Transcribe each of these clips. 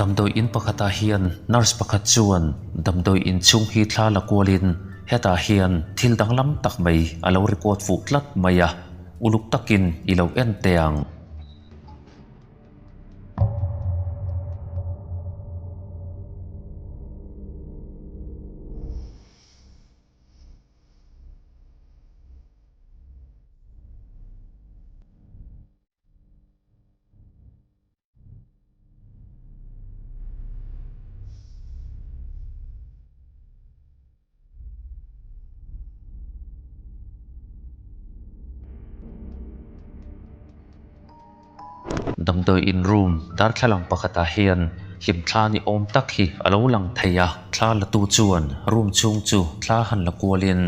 Damdawi in pakhatah hian nurse pakhat chuan damdawi in chhung hi thla la kualin hetah hian thil danglam tak mai a lo record fuh tlat mai a, uluk takin i lo en teh ang. Damdawi in room darthlalang pakhatah hian hlimthla ni awm tak hi a lo lang thei a, thla la tu chuan room chhung chu thla han la kualin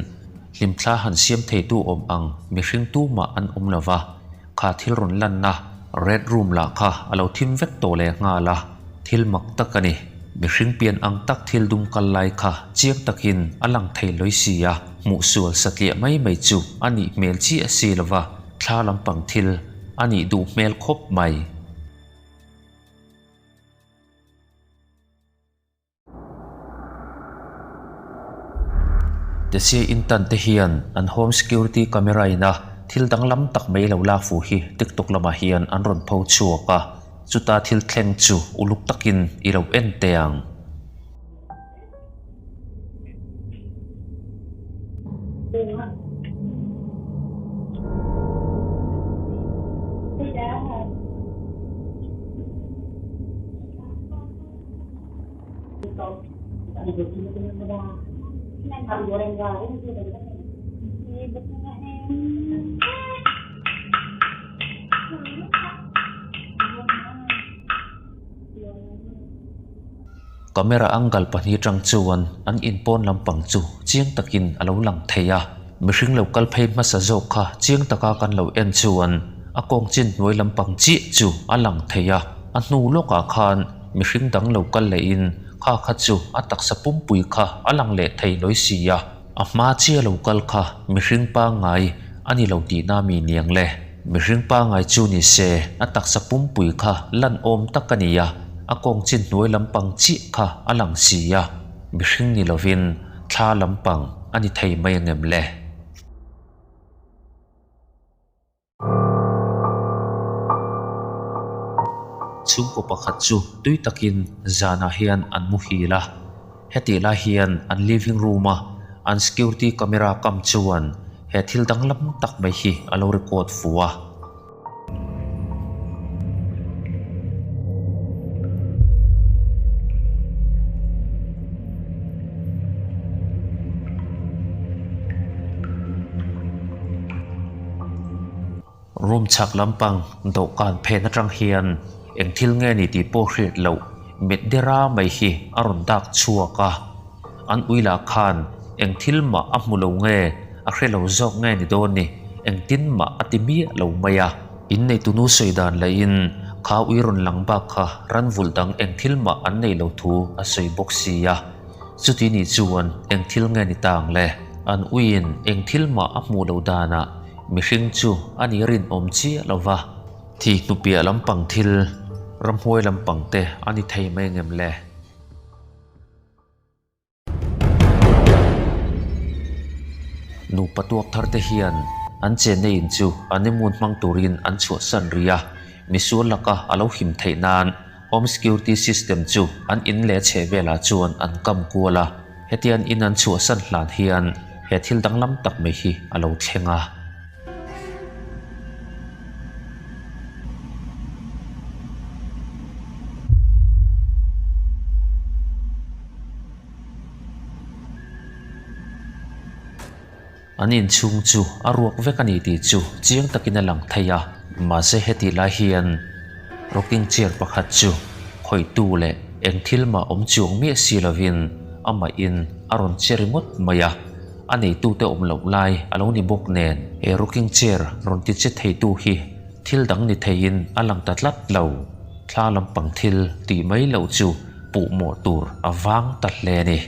hlimthla han siam theitu awm ang mihring tumah an awm lo va, kha thil rawn lanna red room lah kha a lo thim vek tawh leh nghal a, thil mak tak a ni. Mihring pian ang tak thil dum kal lai kha chiang takin a lang thei lawi si a, hmuh sual satliah mai mai chu a nih hmel chiah si lo va. Thla lampang thil a nih duh hmel khawp mai. Tesia intan te hian an home security camera ina thil danglam tak mai lo lak fuh hi TikTok lamah hian an rawn pho chhuak a, chuta thil thleng chu uluk takin i lo en teh ang. Camera angle pahnih atang chuan an inpawn lampang chu chiang takin a lo lang thei a, mihring lo kal phei hmasa zawk kha chiang taka kan lo en chuan a kawng chin hnuai lampang chiah chu a lang thei a, a hnu lawkah khan mihring dang lo kal lehin kha kha chu a taksa pumpui kha a lang leh thei lawi si a, a hma chiah lo kal kha mihring pangngai a ni lo tihna mi niang le. Mihring pangngai chu ni se, a taksa pumpui kha lan awm tak a ni a, a kawng chin hnuai lampang chiah kha a lang si a, mihring ni lovin thla lampang a ni thei mai angem le? Chhungkaw pakhat chu tui takin zanah hian an muhil a, hetih lai hian an living room a an security camera kam chuan He thil danglam tak mai hi a lo record fu a. Room chhak lampang dawhkan phen atang hian eng thil nge ni tih pawh hriat loh mit dera mai hi a rawn dak chhuak a. An ui lah khan eng thil mah a hmu lo nge, a hre lo zawk nge ni dawn ni, engtin mah a ti miah lo mai a. Inneitunu sawi dan lahin kha ui rawn lang bak kha ran vulh dang eng thil mah an nei lo thu a sawi bawk si a. Chuti nih chuan eng thil nge ni ta ang le? An uiin eng thil mah a hmuh loh danah mihring chu a ni rinawm chiah lo va. Thi hnupiah lampang thil, ramhuai lampang te a ni thei mai ngem le? Nupa tuak thar te hian an chenna in chu honeymoon hmang turin an chhuahsan rih a, misual laka a lo him theih nan home security system chu an in leh chheh velah chuan an kam kual a, hetian in an chhuahsan hlan hian he thil danglam tak mai hi a lo thleng a. An inchhung chu a ruak vek a ni tih chu chiang takin a lang thei a, mahse hetih lai hian rocking chair pakhat chu khawihtu leh eng thil mah awm chuang miah si lovin amahin a rawn che ringawt mai a. A neitute awm loh lai a lo ni bawk nen he rocking chair rawn ti che theitu hi thil dang ni theiin a lang ta tlat lo. Thla lampang thil tih mai loh chu puh mawh tur a vang ta hle a ni.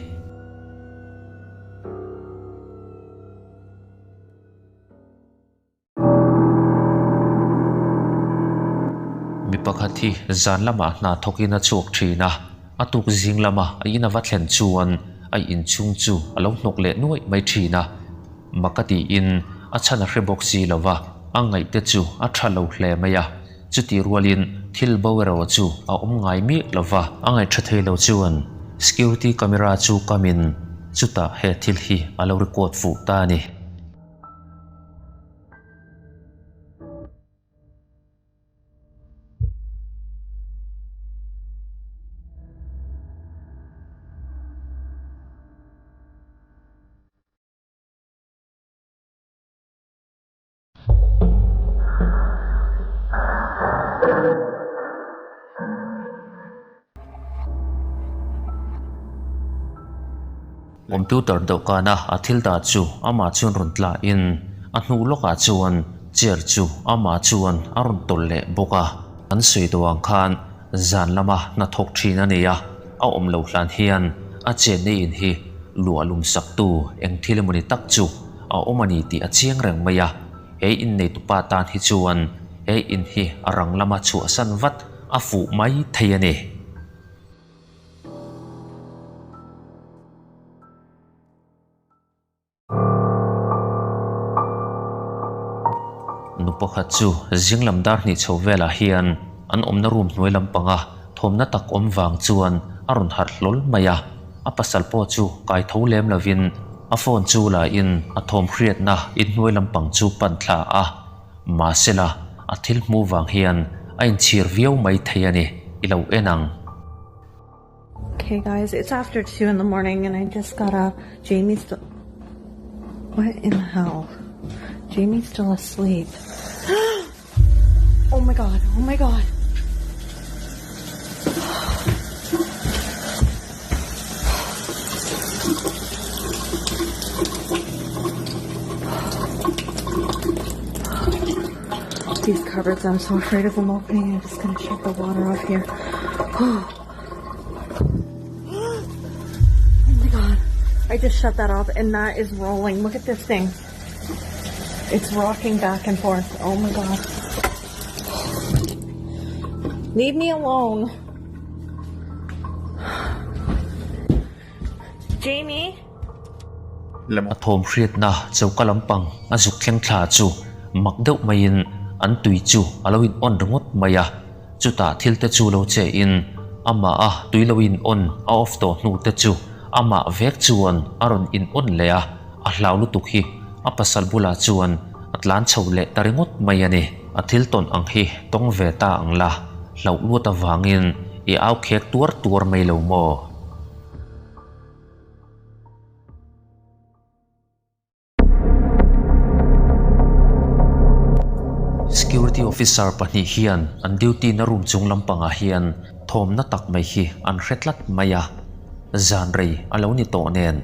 Mi pakhat. pakhat hi zan lamah hna thawkin a chhuak thin a, a tuk zing lama a in a va thlen chuan a inchhung chu a lo hnawk leh nuaih mai thin a. Mak a tiin a chhan a hre bawk si lo va, a ngaihte chu a tha lo hle mai a. Chutih rualin thil bo erawh chu a awm ngai miah lo va. A ngaihṭha thei lo chuan security camera chu kamin chutah he thil hi a lo record fuh ta a ni. Computer dawhkana a thil dah chu amah chuan rawn tlahin a hnu lawkah chuan chair chu amah chuan a rawn tawlh leh bawk a. An sawi tawh ang khan zan lama hnathawk thin a nei a, a awm loh hlan hian a chenna in hi luah lum saktu eng thil emawni tak chu a awm a ni tih a chiang reng mai a. He inneitupa tan hi chuan he in hi a rang lama chhuahsan vat a fuh mai thei a ni. Nu pakhat chu zing lam dar hnih chho velah hian an awmna room hnuai lampanga thawmna tak awm vang chuan a rawn harh hlawl mai a, a pasal pawh chu kai tho lem lovin a phone chu la in a thawm hriatna inhnuai lampang chu pan thla a, mahsela a thil hmuh vang hian a inchhir viau mai thei a ni, i lo en ang. Okay guys, it's after 2 in the morning and I just got up. Jamie's still... What in the hell? Jamie's still asleep. oh my god, oh my god. These cupboards, I'm so afraid of them opening. I'm just gonna shut the water off here. Oh. Oh my god. I just shut that off and that is rolling. Look at this thing. It's rocking back and forth. Oh my god. Leave me alone. Jamie? A thawm hriatna choka lampang a zuk thleng thla chu mak deuh maiin an tui chu a lo in on ringawt mai a. Chutah thil te chu lo che in amah a tui lo in on a off tawh hnu te chu amah vek chuan a rawn in on leh a, a hlau lutuk hi a pasal bulah chuan a tlan chho leh ta ringawt mai a ni. A thil tawn ang hi tawng ve ta ang la, hlauh luat avangin i au khek tuar tuar mai lo maw? Security officer pahnih hian an duty na room chung lampangah hian thawmna tak mai hi an hre tlat mai a, zan rei a lo ni tawh nen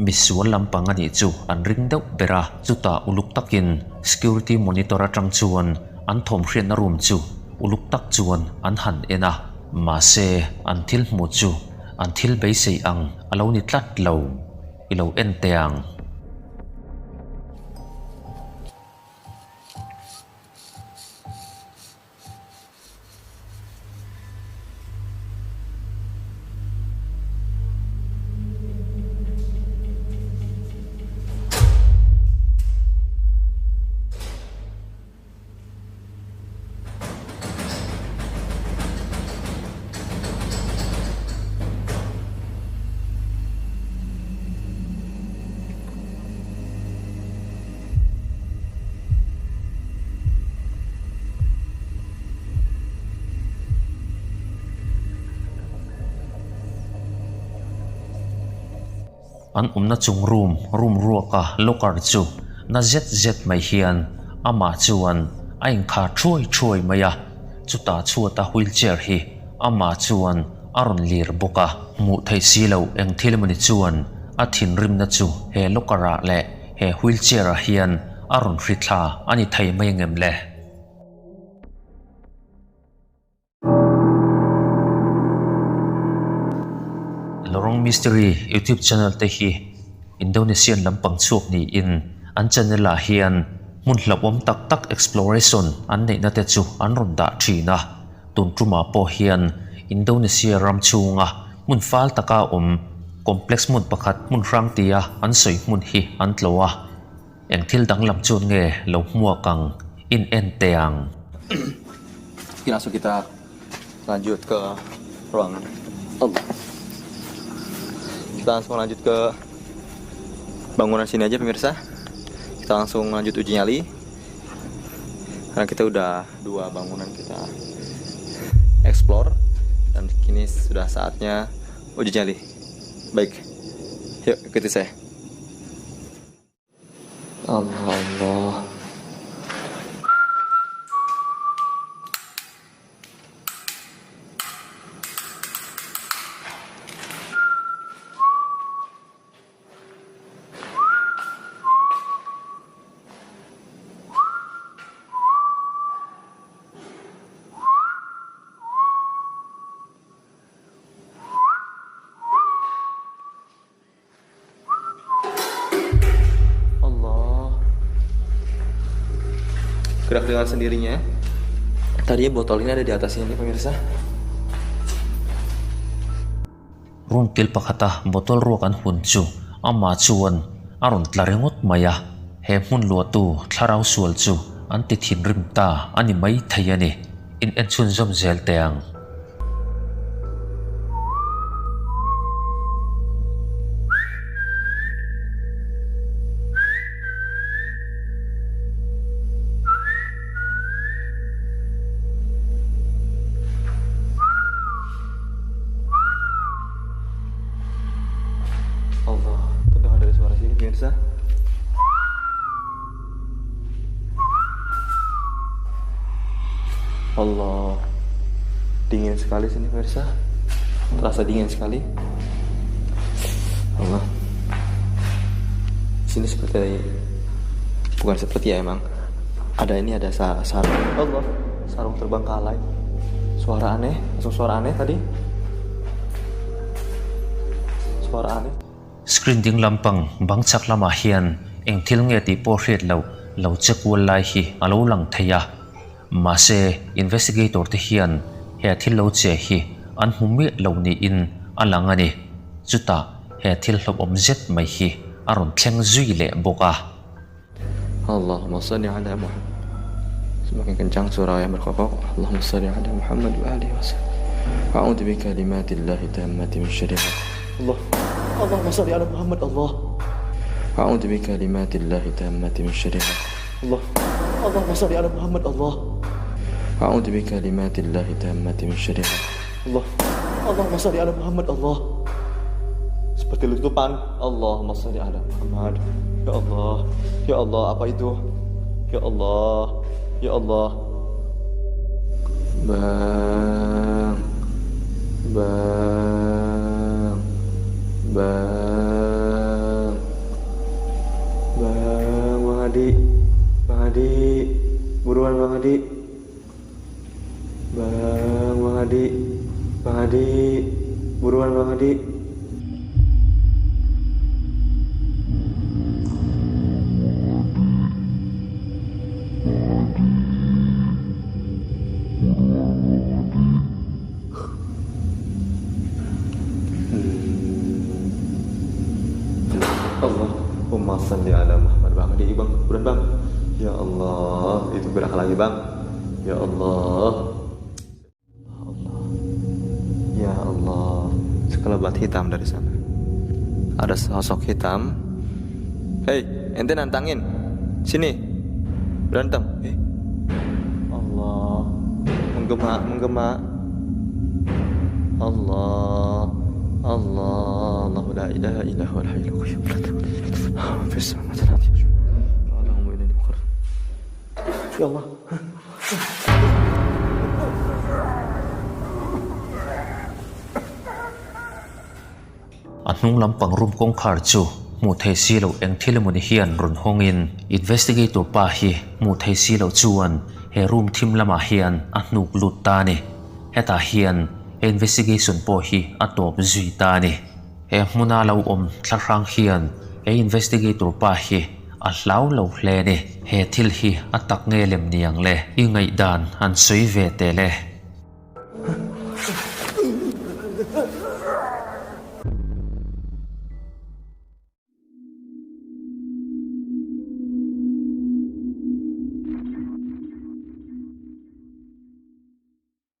misual lampang a nih chu an ring deuh ber a, chutah uluk takin security monitor atang chuan an thawm hriatna room chu uluk tak chuan an han en a, mahse an thil hmuh chu an thil beisei ang a lo ni tlat lo. I lo en teh ang. An awmna chung room, room ruaka locker chu na zet zet mai hian amah chuan a inkhar thuai thuai mai a, chutah chhuata wheelchair hi amah chuan a rawn lir bawk a. Hmuh theih si loh eng thil emawni chuan a thinrimna chu he locker ah leh he wheelchair ah hian a rawn hri thla a ni thei mai angem le? Lorong Mystery YouTube channel te hi Indonesian lampang chhuak niin an channel ah hian hmun hlauhawm tak tak exploration an neihna te chu an rawn dah thin a. Tun tumah pawh hian Indonesia ram chhunga hmun fal taka awm complex hmun pakhat hmun hrang tia an sawi hmun hi an tlawh a. Eng thil danglam chuan nge lo hmuak ang in en teh ang. Oke langsung kita lanjut ke ruangan. Allah. Kita langsung lanjut ke bangunan sini aja pemirsa. Kita langsung lanjut uji nyali. Karena kita udah dua bangunan kita explore dan kini sudah saatnya uji nyali. Baik, yuk ikuti saya. Allah Allah. Allah. Gerak dengan sendirinya. Tadinya botol ini ada di atas ini pemirsa. Room kil pakhata bottle ruak an hun chu amah chuan a rawn tla ringawt mai a, he hmun luahtu thlarau sual chu an ti thinrim ta a ni mai thei a ni. In en chhunzawm zel teh ang. Allah, terdengar dari suara sini pemirsa. Allah, dingin sekali sini pemirsa. Terasa dingin sekali. Allah. Sini seperti bukan seperti ya emang. Ada ini ada sarung. Allah, sarung terbengkalai. Suara aneh, langsung suara aneh tadi. Suara aneh. Screen ding lampang bang chak lamah hian eng thil nge tih pawh hriat loh lo che kual lai hi a lo lang thei a. Mahse, investigator te hian he thil lo che hi an hmu miah lo niin a lang a ni. Chutah he thil hlawhawm zet mai hi a rawn thleng zui leh bawk a. Allahumma salli ala Muhammad Semakin kencang suara ayam berkokok Allahumma salli ala Muhammad wa alihi wasallam A'udhu bi kalimatillahi tammati min syarri ma Allah Allahumma salli ala Muhammad Allah A'udhu bi kalimatillahi tammati min syarri ma Allah Allahumma salli ala Muhammad Allah A'udhu bi kalimatillahi tammati min syarri ma Allah Allahumma salli ala Muhammad Allah Seperti letupan Allahumma salli ala Muhammad Ya Allah Ya Allah apa itu Ya Allah Ya Allah Bang Bang Bang Bang Bang Adi Bang Adi Buruan Bang Adi Bang Bang Adi Bang Adi Buruan Bang Adi Allahumma salli ala Muhammad bang Adi bang buruan bang ya Allah itu gerak lagi bang ya Allah Allah ya Allah sekelebat hitam dari sana ada sosok hitam hei ente nantangin sini berantem eh Allah menggema menggema Allah Allah Allah la ilaha illa huwal hayyul qayyum fis samawati Ya Allah. A hnung lampang room kawngkhar chu hmuh thei si loh eng thil emawni hian rawn hawngin investigator pa hi hmuh thei si loh chuan he room thim lamah hian a hnuk lut ta a ni. Hetah hian he investigation pawh hi a tawp zui ta a ni. He hmuna lo awm thlahrang hian he investigator pa hi a hlau lo hle a ni. He thil hi a tak nge lem ni ang le? I ngaihdan han sawi ve teh le.